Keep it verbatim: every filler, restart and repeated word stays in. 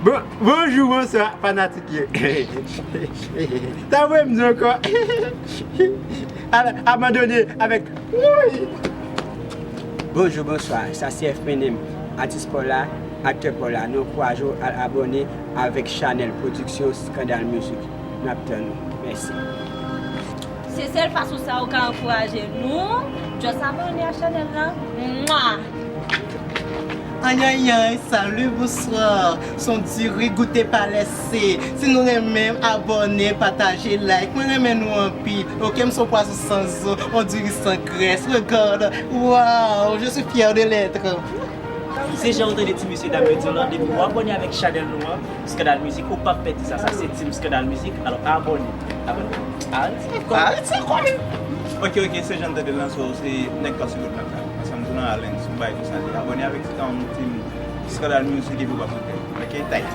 Bon, bonjou, bonswa, fanatik yo. Sa vre m di ankò. Al abandone avèk. Bonjou, bonswa, sa se F P N M, atis pa w la, aktè pa w la. Nou ankouraje w al abòne avèk chanèl pwodiksyon Skandal Music. N ap tann ou. Mèsi. Se sèl fason sa ou ka ankouraje nou. Just abòne a chanèl lan. Mwa! Anyanyay, salut, bonsoir. Son diri goute pa lèse. Si nou renmen m, abòne, pataje, like. Mwen renmen nou anpil. Ok, m son pwason san zo, on diri san grès. Regarde, wow, je suis fière de l'être. Se jan ou tande ti mesye dam yo di w lan, depi w abòne avèk chanèl nou an, Skandal Mizik, ou p ap pèdi sa. Sa se Team Skandal Mizik, alò abòne. Abòne. Arèt sa. Arèt sa, kòm. Ok, ok, se jan tande lan, so se nèg k ap sou wout nan ka. Ansanm tou nan alen, sou bay konsa li. Abòne avèk um, Team Skandal Mizik epi w ap antre. Ok, tight.